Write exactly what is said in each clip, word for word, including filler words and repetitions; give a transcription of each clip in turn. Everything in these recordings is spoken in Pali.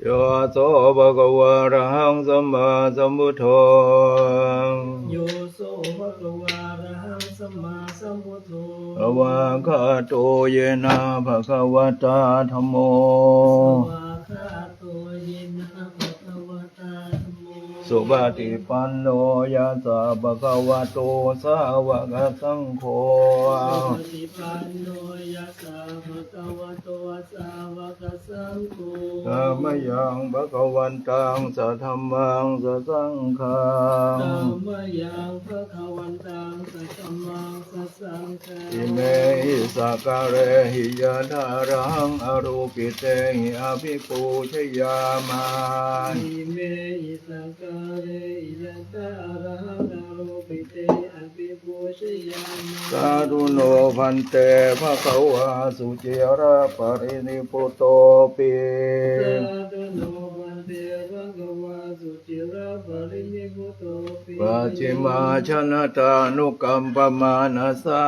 Yo so bhagavā arahaṃ sammāsambuddho. Yo so bhagavā arahaṃ sammāsambuddho. Svākkhāto yena bhagavatā dhammo. Svākkhāto yena bhagavatā dhammo. Supaṭipanno yassa bhagavato sāvakasaṅgho. Supaṭipanno yassa bhagavato sāvakasaṅgho. Sāmayaṃ bhagavantaṃ sadhammaṃ sasaṅghaṃ. Sāmayaṃ bhagavantaṃ sadhammaṃ sasaṅghaṃ. Imehi sakkārehi yathārahaṃ ārūpitehi abhipūjayāma. Imehi sakkārehi yathārahaṃ ārūpitehi abhipūjayāma. Sādhu no bhante bhagavā suciraparinibbutopi. Sādhu no bhante bhagavā suciraparinibbutopi. Pacchimājanatānukampamānasā.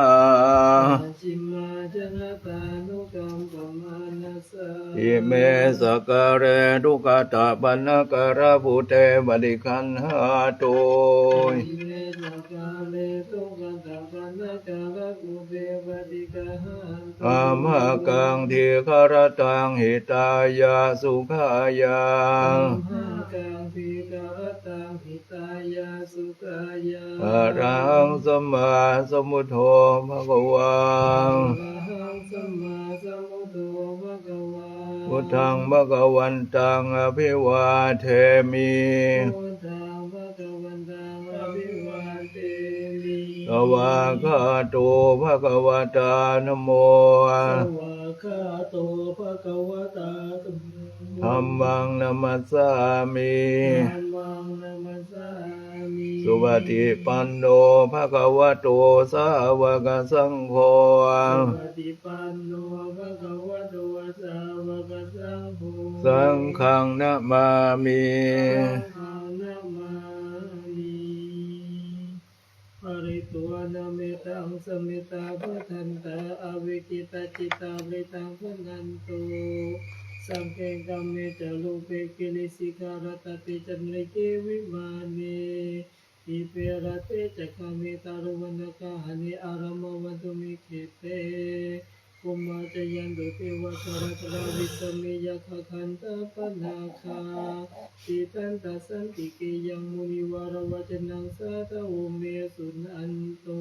Pacchimājanatānukampamānasā. Ime sakkāre duggatapaṇṇākārabhūte paṭiggaṇhātu. Ime sakkāre duggatapaṇṇākārabhūte paṭiggaṇhātu. Amhākaṃ dīgharattaṃ hitāya sukhāya. Amhākaṃ dīgharattaṃ hitāya sukhāya. Arahaṃ sammāsambuddho bhagavā. Arahaṃ sammāsambuddho bhagavā. Buddhaṃ bhagavantaṃ abhivādemi. Buddhaṃ bhagavantaṃ abhivādemi. Svākkhāto bhagavatā dhammo. Svākkhāto bhagavatā dhammo. Dhammaṃ namassāmi. Dhammaṃ namassāmi. Supaṭipanno bhagavato sāvakasaṅgho. Supaṭipanno bhagavato sāvakasaṅgho. Saṅghaṃ namāmi. Saṅghaṃ namāmi. Pharitvāna mettaṃ samettā bhadantā, avikkhittacittā mettaṃ bhaṇantu. Sagge kāme ca rūpe girisikharataṭe cantalikkhe vimāne, dīpe raṭṭhe ca gāme taruvanagahane āramathaddhume khette, bhummā cāyantu devā jalathalavisame yakkhagandhabbanāgā, tiṭṭhantā santike yaṃ munivaravacanaṃ sādhavo me suṇantu.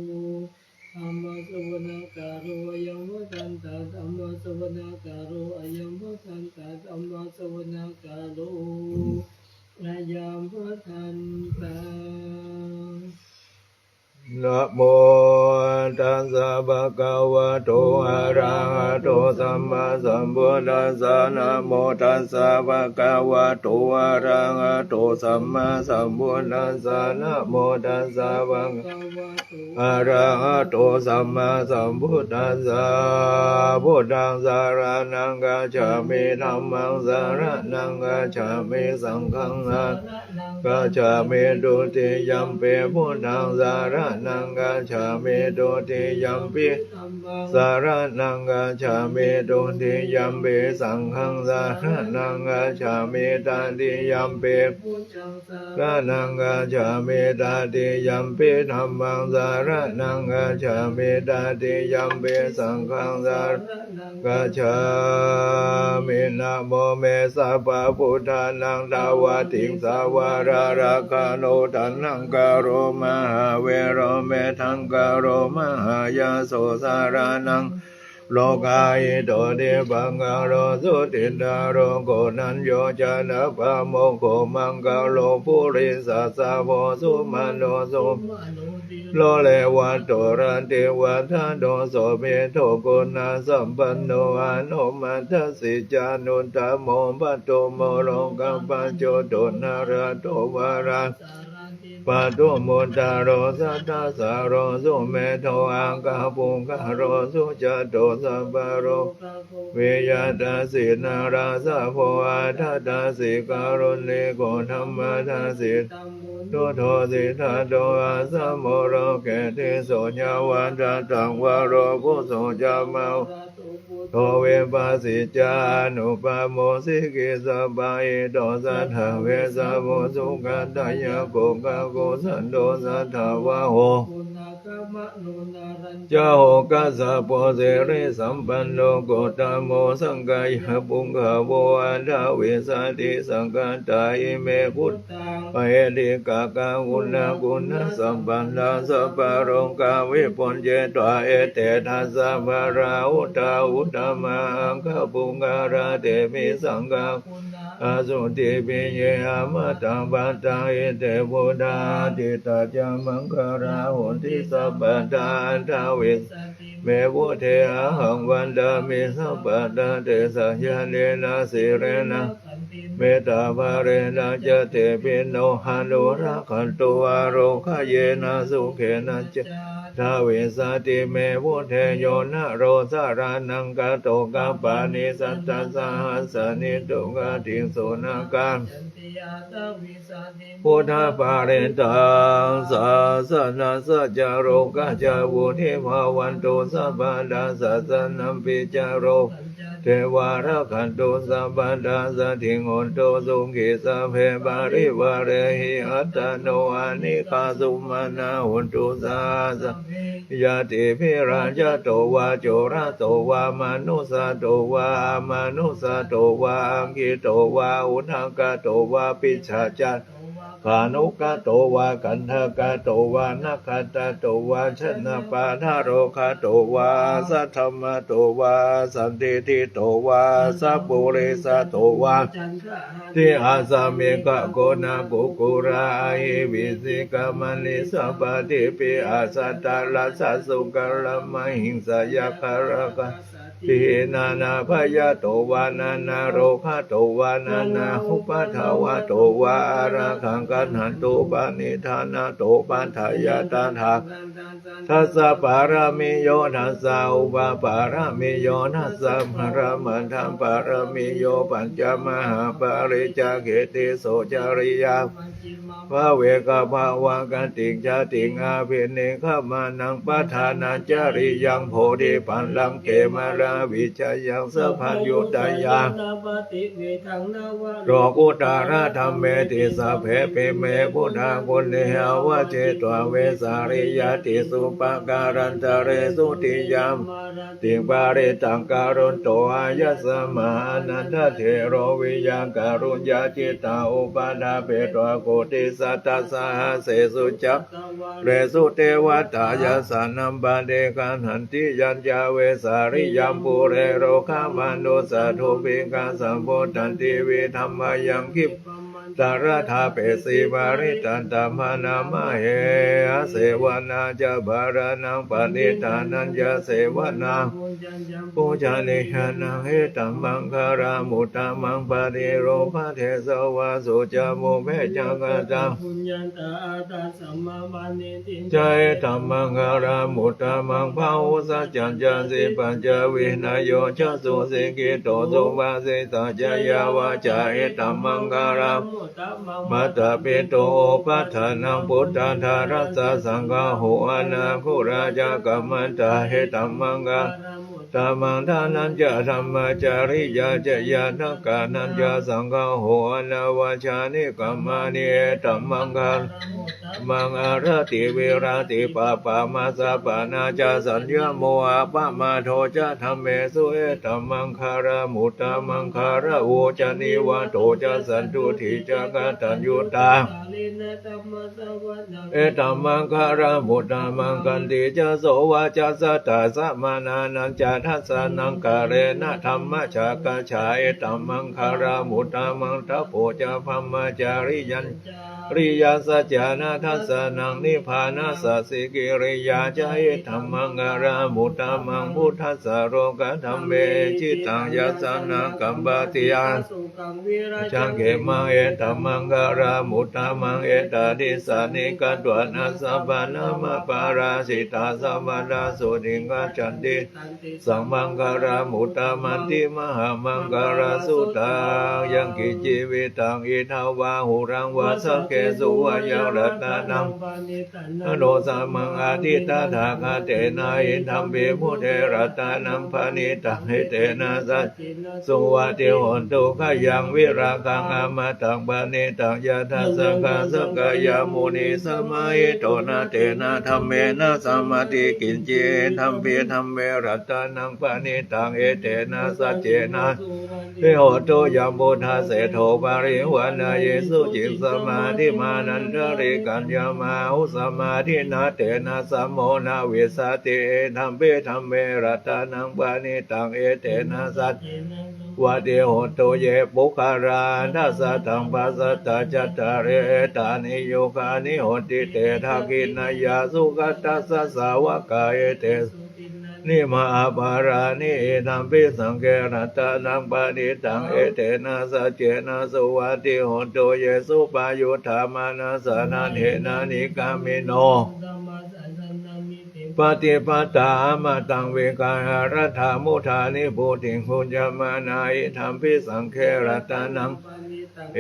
Dhammassavanakālo ayambhadantā. Dhammassavanakālo ayambhadantā. Dhammassavanakālo ayambhadantā. Namo tassa bhagavato arahato sammāsambuddhassa. Namo tassa bhagavato arahato sammāsambuddhassa. Namo tassa bhagavato arahato sammāsambuddhassa. Buddhaṃ saraṇaṃ gacchāmi. Dhammaṃ saraṇaṃ gacchāmi. Saṅghaṃ saraṇaṃ gacchāmi. Dutiyampi buddhaṃ saraṇaṃ gacchāmi. Dutiyampi dhammaṃ saraṇaṃ gacchāmi. Dutiyampi saṅghaṃ saraṇaṃ gacchāmi. Tatiyampi buddhaṃ saraṇaṃ gacchāmi. Tatiyampi dhammaṃ saraṇaṃ gacchāmi. Tatiyampi saṅghaṃ saraṇaṃ gacchāmi. Namo me sabbabuddhānaṃ dvāitiṃsavārakkhano taṇhaṅkaro mahāvīro medhaṅkaro mahāyaso saraṇaṃ lokahito dīpaṅkaro juṭiṭṭhāro koṇḍañño janapāmokkho maṅgalo purisāsabho sumano suma lo revato rativaḍḍhano sobhito guṇasampanno anomadassī ca anuttamo padumo lokapajjoto nārādo varasārathī pādumo taro saddasāro sumedho akkhapuggalō sujato sabbalokaggo vijitaseṭṭho narāsabho atthadassī kāruṇiko dhammadassi buddho siddhato āsamo loke tisso ca vadattaṃ varo buddho ca ma to vipassicānupāmo sikhī sabbahito satthavessabhū sukhadāyako kakusandho satthavāho ca okāsapo sirisampanno gotamo sakyapuṅgavo aṭṭhavīsati sakkatā ime buddhā paccekaggaṃ uṇṇakuṇṇasampannā sabbalokā vibhuñjitvā ete dasabalā uttā uttama aṅgapuggalā tepi saṅgha asuddhi piye amatapattā ete buddhā atītā ca maṅgalā honti sabbadā aṭṭhavīsati me buddhe ahaṃ vandāmi sabbadā tejasā ñāṇena sīlena mettābalena ca tepi no anurakkantu ārogayena sukhena ca aṭṭhavīsati me buddhe yo naro saraṇaṃ gato kappāni sattasahassāni duggatiṃ suṇakā buddhaparittaṃ sāsanassa ca rogā ca vuḍḍhī bhavantu sabbadā sāsanampi ca rogā devā rakkhantu sabbadā saddhiṃ hontu sukhī sabbe parivārehi attano anīghā sumanā hontu saha sabbehi ñātibhi rājato vā corato vā manussato vā amanussato vā aggito vā udakato vā pisācato vā khāṇukato vā kaṇṭakato vā nakkhattato vā janapadarogato vā asaddhammato vā asandiṭṭhito vā asappurisato vā tiṇhāsmiṃ kho na puggalā ahi vicchikamaṇisappadīpiacchataracchasūkaramahiṃsayakkharakkhasā tihi nānābhayato vā nānārogato vā nānāupaddavato vā ārakkhaṃ gaṇhantu paṇidhānato paṭṭhāya tathāgatassa pāramiyo dasa upapāramiyo dasa paramattha pāramiyo pañca mahāpariccāge tisso cariyā bhave gabbhāvakataṃ jātiṃ abhinikkhamanaṃ padhānacariyaṃ bodhipallaṅke māravijayaṃ sabbaññutañāṇappaṭivedhaṃ nava lokuttaradhammeti sabbepime buddhaguṇe āvajjitvā vesāliyā tīsu pākārantaresu tiyāma rattiṃ parittaṃ karonto āyasmā ānandatthero viyaṃkaruññacittaṃ upaṭṭhapetvā koṭisatasahassesu cakkavāḷesu devatā yassāṇaṃ paṭiggaṇhanti yañca vesāliyaṃ pure rogāmanussadubbhikkhasambhūtantividhaṃ bhayaṃ khippa mantaradhāpesi parittaṃ taṃ bhaṇāma he. Asevanā ca bālānaṃ paṇḍitānañca sevanā pūjanīyānaṃ etammaṅgalamuttamaṃ. Paṭirūpadesavāso ca pubbe ca katapuññatā attasammāpaṇidhi ca etammaṅgalamuttamaṃ. Bāhusaccañca sippañca vinayo ca susikkhito subhāsitā ca yā vācā etammaṅgalamuttamaṃ. Mātāpituupaṭṭhānaṃ puttadārassa saṅgaho anākulā ca kammantā etammaṅgalamuttamaṃ. Dānañca dhammacariyā ca ñātakānañca saṅgaho anavajjāni kammāni etammaṅgala muttamaṃ. Āratī viratī pāpā majjapānā ca saññamo appamādo ca dhammesu etammaṅgalamuttamaṃ. Gāravo ca nivāto ca santuṭṭhī ca kataññutā etammaṅgalamuttamaṃ. Khantī ca sovacassatā samaṇānañca dassanaṃ kālena dhammasākacchā etammaṅgalamuttamaṃ. Tapo ca brahmacariyañca ariyasaccāna dassanaṃ nibbānasacchikiriyā ca etammaṅgalamuttamaṃ. Phuṭṭhassa lokadhammehi cittaṃ yassa na kampati asokaṃ virajaṃ khemaṃ etammaṅgalamuttamaṃ. Etādisāni katvāna sabbatthamaparājitā sabbattha sotthiṃ gacchanti etam tesaṃ maṅgalamuttamanti. Mahāmaṅgalasuttaṃ. Yaṅkiñci vittaṃ idha vā huraṃ vā saggesu vā yaṃ ratna ratanaṃ pāṇi no samaṃ ādi tathāgatena idampi buddhe ratanaṃ paṇītaṃ etena saccena suvatthi hotu. Khayaṃ virāgaṃ amataṃ paṇītaṃ yadajjhagā sakyamunī samāhito na tena dhammena samatthi kiñci idampi dhamme ratanaṃ paṇītaṃ etena saccena suvatthi hotu. Yambuddhaseṭṭho parivaṇṇayī suciṃ samādhimānantarikaññamāhu samādhinā tena samo na vijjati idampi dhamme ratanaṃ paṇītaṃ etena saccena suvatthi hotu. Ye puggalā aṭṭha sataṃ pasatthā cattāri etāni yugāni honti te dakkhiṇeyyā sugatassa sāvakā etesu dinnāni mahapphalāni idampi saṅghe ratanaṃ paṇītaṃ etena saccena suvatthi hotu. Ye suppayuttā manasā daḷhena nikkāmino paṭipattā amataṃ vigayha laddhā mudhā nibbutiṃ bhuñjamānā idampi saṅghe ratanaṃ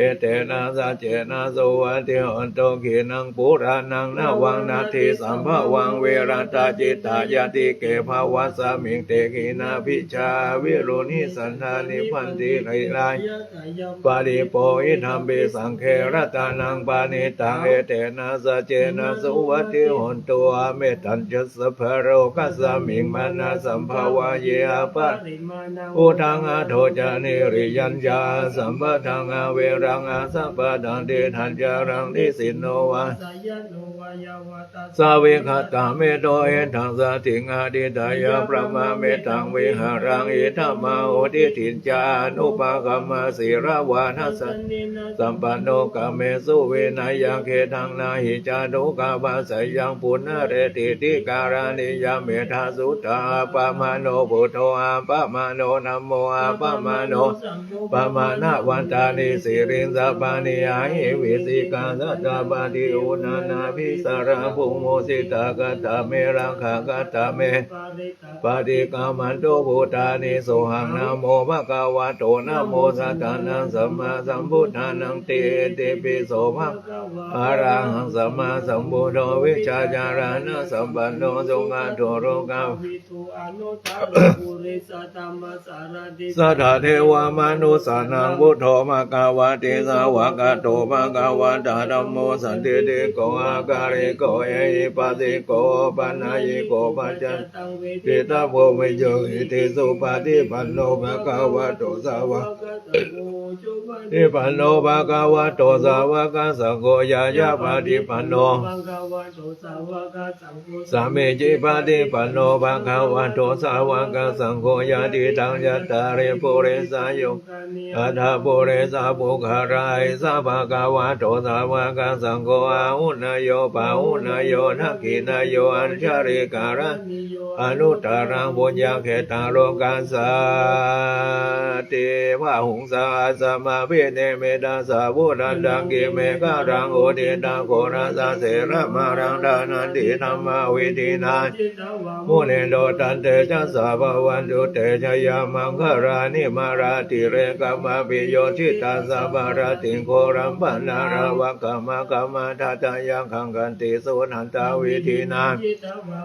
etena saccena suvatthi hotu. Khīṇaṃ purāṇaṃ navaṃ natthi sambhavaṃ virattacittāyatike bhavasmiṃ te khīṇabījā aviruḷhichandā nibbanti dhīrā yathāyampadīpo idampi saṅghe ratanaṃ paṇītaṃ etena saccena suvatthi hotu. Mettañca sabbalokasmiṃ mānasambhāvaye aparimāṇaṃ uddhaṃ adho ca tiriyañca asambādhaṃ averaṃ asapattaṃ. Tiṭṭhañcaraṃ nisinno vā sayāno vā yāvatassa vigatamiddho etaṃ satiṃ adhiṭṭheyya brahmametaṃ vihāraṃ idhamāhu. Diṭṭhiñca anupagamma sīlavā dassanena sampanno kāmesu vineyya gedhaṃ na hi jātu gabbhaseyyaṃ punaretīti. Karaṇīyam ettha suddhā appamāṇo buddho appamāṇo dhammo appamāṇo saṅgho pamāṇavantāni siriṃsapāni ahi vicchikā satapadī uṇṇānābhī sarabū mūsikā. Katā me rakkhā katā me pārekā paṭikkamantu bhūtāni. Sohaṃ namo bhagavato namo sattannaṃ sammāsambuddhānaṃ ti itipi so bhagavā arahaṃ sammāsambuddho vijjācaraṇasampanno sugato lokavidū anuttaro purisadammasārathi satthā devamanussānaṃ buddho bhagavāti. Svākkhāto bhagavatā dhammo sandiṭṭhiko akāliko ehipassiko opanayiko paccattaṃ veditabbo viññūhīti. Supaṭipanno bhagavato sāvakasaṅgho ujupaṭipanno bhagavato sāvakasaṅgho ñāyapaṭipanno bhagavato sāvakasaṅgho sāmīcipaṭipanno bhagavato sāvakasaṅgho yadidaṃ cattāri purisayugāni aṭṭha purisapuggalā esa bhagavato sāvakasaṅgho āhuneyyo pāhuneyyo dakkhiṇeyyo añjalikaraṇīyo anuttaraṃ puññakkhettaṃ lokassāti. Bāhuṃ sahassamabhinimmitasāvudhantaṃ girimekhalaṃ uditaghorasasenamāraṃ dānādidhammavidhinā munindo tantejasā bhavatu te jayamaṅgalāni. Mārātirekamabhiyujjhitasabbarattiṃ ghorampanāḷavakamakkhamathaddhayakkhaṃ khantīsudantavidhinā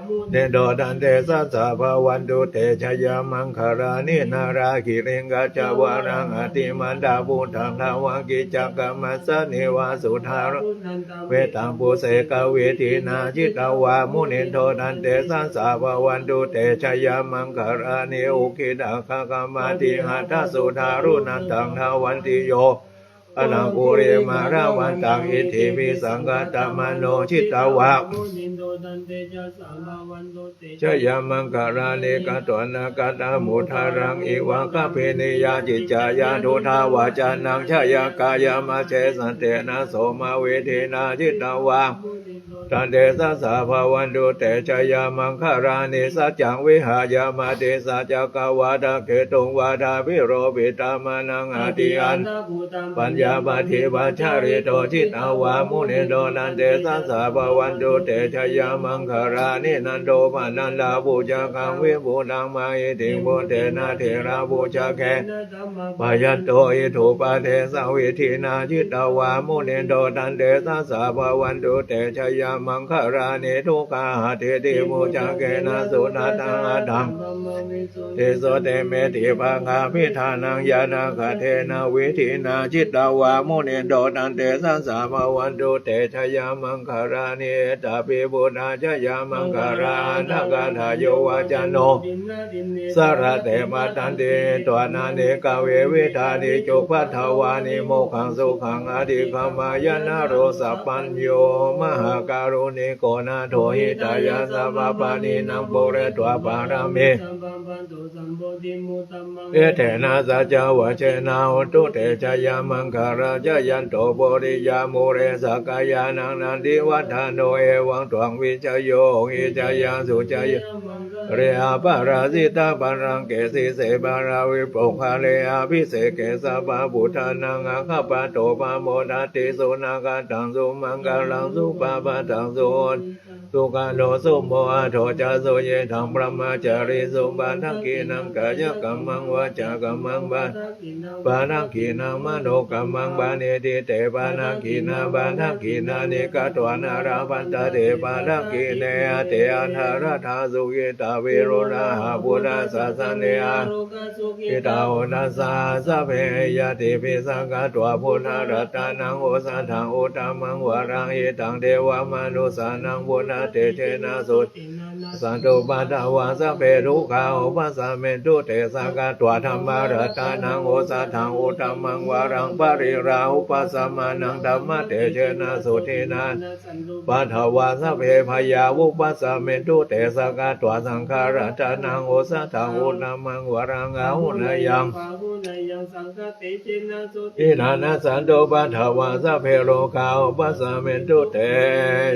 munindo tantejasā bhavatu te jayamaṅgalāni. Nāḷāgiriṃ gajavaraṃ atimattabhūtaṃ dāvaggicakkamasanīva sudāruṇantaṃ mettambusekavidhinā jitavā munindo tantejasā bhavatu te jayamaṅgalāni. Ukkhittakhaggam atihatthasudāruṇantaṃ dhāvantiyojanapathaṅgulimālavantaṃ iddhībhisaṅkhatamano jitavā munindo tantejasā bhavatu te jayamaṅgalāni. Katvāna kaṭṭhamudaraṃ iva gabbhinīyā ciñcāya duṭṭhavacanaṃ janakāyamajjhe santena somavidhinā jitavā munindo Tantejasā bhavatu te jayamaṅgalāni. Saccaṃ vihāya matisaccakavādaketuṃ vādābhiropitamanaṃ atiandhabhūtaṃ paññāpadīpajalito jitavā munindo tantejasā bhavatu te jayamaṅgalāni. Nandopanandabhujagaṃ vibudhaṃ mahiddhiṃ puttena therabhujagena damāpayanto iddhūpadesavidhinā jitavā munindo tantejasā bhavatu te jayamaṅgalāni. Duggāhadiṭṭhibhujagena sudaṭṭhahatthaṃ brahmaṃ visuddhijutimiddhibakābhidhānaṃ ñāṇāgadena vidhinā jitavā munindo tantejasā bhavatu te jayamaṅgalāni. Etāpi buddhajayamaṅgalaaṭṭhagāthā yo vācano sarate matandī hitvānanekavividhāni cupaddavāni mokkhaṃ sukhaṃ adhigameyya naro sapañño. Mahākāruṇiko nātho hitāya sabbapāṇinaṃ pūretvā pāramī sabbā patto sambodhimuttamaṃ etena saccavajjena hotu te jayamaṅgalaṃ. Jayanto bodhiyā mūle sakyānaṃ nandivaḍḍhano evaṃ tvaṃ vijayo hohi jayassu jaya maṅgale aparājitapallaṅke sīse paṭhavipokkhare abhiseke sabbabuddhānaṃ aggappatto pamodati. Sunakkhattaṃ sumaṅgalaṃ supabhātaṃ suhuṭṭhitaṃ sukhaṇo sumuhutto ca suyiṭṭhaṃ brahmacārisu padakkhiṇaṃ kāyakammaṃ vācākammaṃ padakkhiṇaṃ manokammaṃ paṇidhī te padakkhiṇā padakkhiṇāni katvāna labhantatthe padakkhiṇe. Te atthaladdhā sukhitā viruḷhā buddhasāsane arogā sukhitā hotha saha sabbehi ñātibhi. Sakkatvā buddharatanaṃ osathaṃ uttamaṃ varaṃ hitaṃ devamanussānaṃ buddhatejena sotthinā nassantupaddavā sabbe dukkhā vūpasamentu te. Sakkatvā dhammaratanaṃ osathaṃ uttamaṃ varaṃ pariḷāhūpasamanaṃ dhammatejena sotthinā nassantupaddavā sabbe bhayā vūpasamentu te. Sakkatvā saṅgharatanaṃ osathaṃ uttamaṃ varaṃ āhuneyyaṃ pāhuneyyaṃ saṅghatejena sotthinā nassantupaddavā sabbe rogā vūpasamentu te.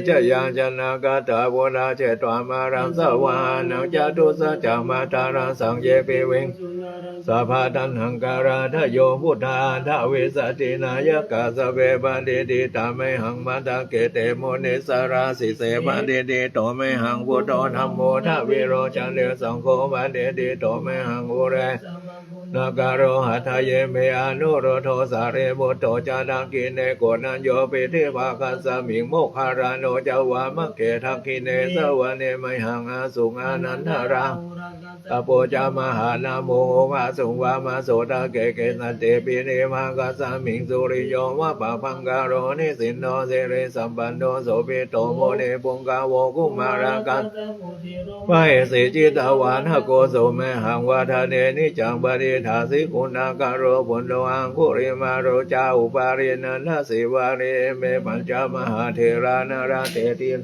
Jayaṃ janakāyā buddhā jetvā māraṃ savāhanaṃ catusaccāmataraṃ saṅghe piviṃsu narāsabhā. Taṇhaṅkarādayo buddhā aṭṭhavīsati nāyakā sabbe patiṭṭhitā mayhaṃ matthake te munissarā. Sīse patiṭṭhito mayhaṃ buddho dhammo dvilocane saṅgho patiṭṭhito mayhaṃ ure sabbaguṇākaro. Hadaye me anuruddho sārīputto ca dakkhiṇe koṇḍañño piṭṭhibhāgasmiṃ moggallāno ca vāmake. Dakkhiṇe savane mayhaṃ āsuṃ ānandarāhulā kassapo ca mahānāmo ubhāsuṃ vāmasotake. Kesante piṭṭhibhāgasmiṃ suriyo va pabhaṅkaro nisinno sirisampanno sobhito munipuṅgavo. Kumārakassapo thero mahesī cittavādako so mayhaṃ vadane niccaṃ patiṭṭhāsi guṇākaro. Puṇṇo aṅgulimālo ca upālī nandasīvalī ime pañca mahātherā nalāṭe tīṇa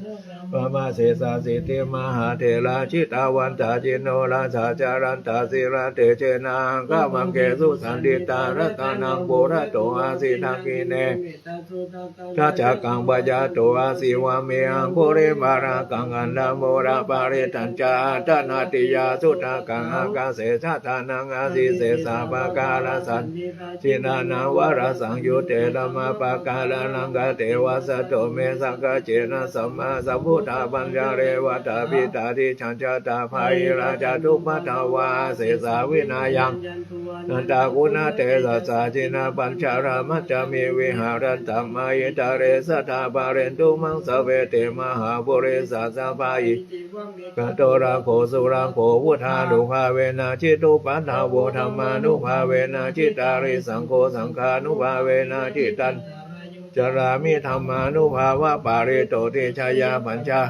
brahmā sesāsīti mahātherā jitavantā jinorasā jalantā sīlatejena aṅgamaṅgesu saṇṭhitā. Ratanaṃ purato āsi dakkhiṇe mettasuttakaṃ dhajaggaṃ pacchato āsi vāme aṅgulimālakaṃ khandhamoraparittañca āṭānāṭiyasuttakaṃ ākāse chadanaṃ āsi sesā pākārasaṇṭhitā. Jinā nānāvarasaṃyutte dhammapākāralaṅkate vasato me sakiccena sammāsambuddhapañjare. Vātapittādisañjātā bāhirajjhattupaddavā asesā vinayaṃ yantu anantaguṇatejasā jinapañjaramajjhamhi viharantaṃ mahītale sadā pālentu maṃ sabbe te mahāpurisāsabhā. Iccevamekanto rakkho surakkho buddhānubhāvena jitupaddavo dhammānubhāvena jitārisaṅgho saṅghānubhāvena jitantarāyo carāmi dhammānubhāvapālito tejayā pañca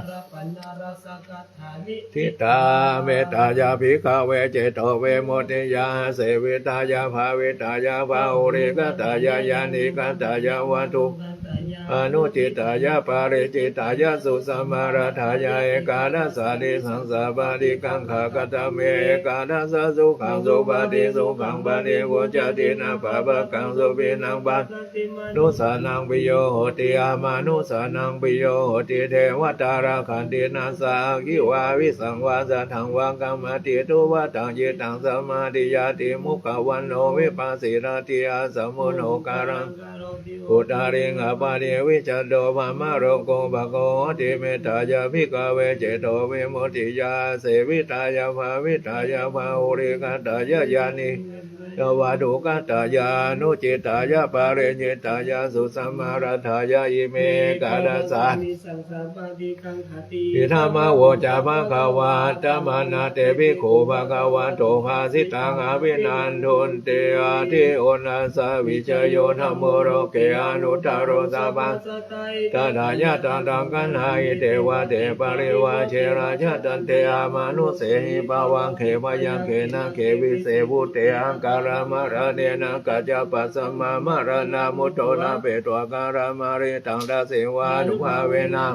ṭhitā. Mettāya bhikkhave cetovimuttiyā āsevitāya bhāvitāya bahulīkatāya yānīkatāya vatthukatāya anucittāya paricitāya susamāraddhāya ekādasānisaṃsapāṭikaṅkhakatāme ekādasasukhaṃ supati sukhaṃ paṭibujjhati na pāpakaṃ supinaṃ pa manussānaṃ piyo hoti amanussānaṃ piyo hoti devatā rakkhanti nāssa aggi vā visaṃ vā satthaṃ vā kamati tuvaṭaṃ cittaṃ samādhiyati mukhavaṇṇo vippasīdati asammūḷho kālaṃ udariṃ appaṭivijjhanto brahmalokūpago hoti. Mettāya bhikkhave cetovimuttiyā āsevitāya bhāvitāya bahulīkatāya yānī yāvadukkaṭāya anucittāya paricitāya susamāraddhāya ime ekādasāni idamavoca bhagavā. Attamanā te bhikkhū bhagavato bhāsitaṃ abhinandunti. Atthi uṇhissa vijayo dhammo loke anuttaro sabba tadāyataṃ taṃ gaṇhāhi devate parivajje rājadaṇḍe amanussehi pavagge byagghe nāge vise bhūte akālamaraṇena kañcapassaṃ mā maraṇā mutto na petvā kālamāritaṃ tasseva ānubhāvena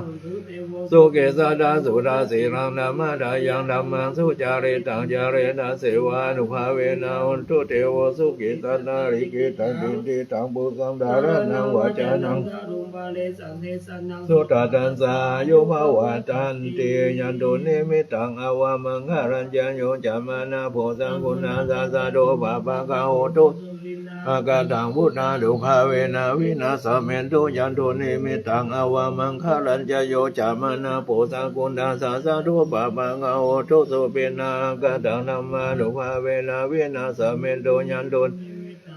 sukhī sadā suddhā sīlaṃ dhammadāyaṃ dhammaṃ sucaritaṃ care tasseva ānubhāvena hotu devo sukhī sadā likkhitaṃ cintitaṃ pūjaṃ dhāraṇaṃ vācanaṃ sudataṃ ca āyu vaḍḍhanti. Yandunnimittaṃ avamaṅgalañca yo cāmanāpo sakuṇassa saddo pāpaggaho dussupinaṃ akantaṃ buddhānubhāvena vināsamentu. Yandunnimittaṃ avamaṅgalañca yo cāmanāpo sakuṇassa saddo pāpaggaho dussupinaṃ akantaṃ dhammānubhāvena vināsamentu. Yandunnimittaṃ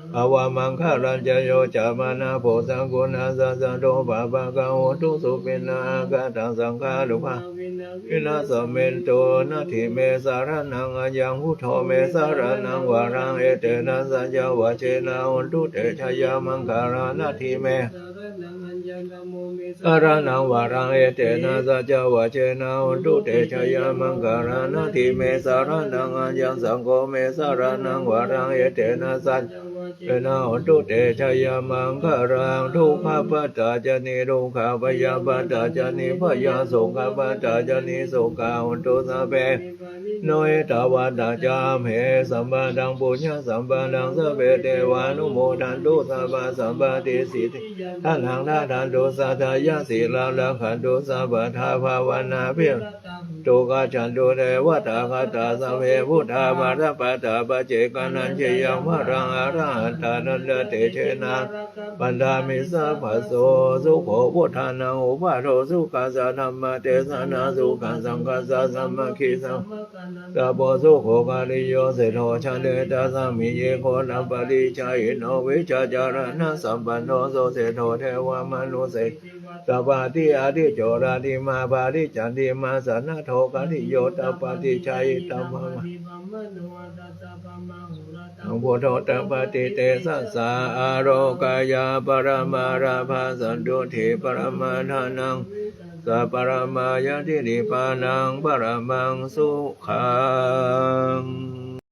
avamaṅgalañca yo cāmanāpo sakuṇassa saddo pāpaggaho dussupinaṃ akantaṃ saṅghānubhāvena vināsamentu. Natthi me saraṇaṃ aññaṃ buddho me saraṇaṃ varaṃ etena saccavajjena hotu te jayamaṅgalaṃ. Natthi me saraṇaṃ aññaṃ dhammo me saraṇaṃ varaṃ etena saccavajjena hotu te jayamaṅgalaṃ. Natthi me saraṇaṃ aññaṃ saṅgho me saraṇaṃ varaṃ etena saccavajjena hotu te jayamaṅgalaṃ. Dukkhappattā ca niddukkhā bhayappattā ca nibbhayā sokappattā ca nissokā hontu sabbepi pāṇino. Ettāvatā ca amhehi sambhataṃ puññasampadaṃ sabbe devānumodantu sabbasampattisiddhiyā. Dānaṃ dadantu saddhāya sīlaṃ rakkhantu sabbadā bhāvanābhiratā hontu gacchantu devatāgatā. Sabbe buddhā balappattā paccekānañca yaṃ balaṃ arahantānañca tejena vandāmi sabbaso. Sukho buddhānaṃ uppādo sukhā saddhammadesanā sukhā saṅghassa sāmaggī sabbakānaṃ tapo sukho. Kāliyo seṭṭho jāne tasmiṃ gottapaṭisārino vijjācaraṇasampanno so seṭṭho devamanusse tapati ādicco rādhimā paṭicchadhimā sannaddho kāliyo tapati jhāyitaṃ brahmābhimāno aṭṭhāsabrahmā orāsaṃ buddho tapati tejasā. Ārogyaparamā lābhā santuṭṭhiparamā dhanaṃ saparamā ñātidhi pāṇaṃ paramaṃ sukhaṃ.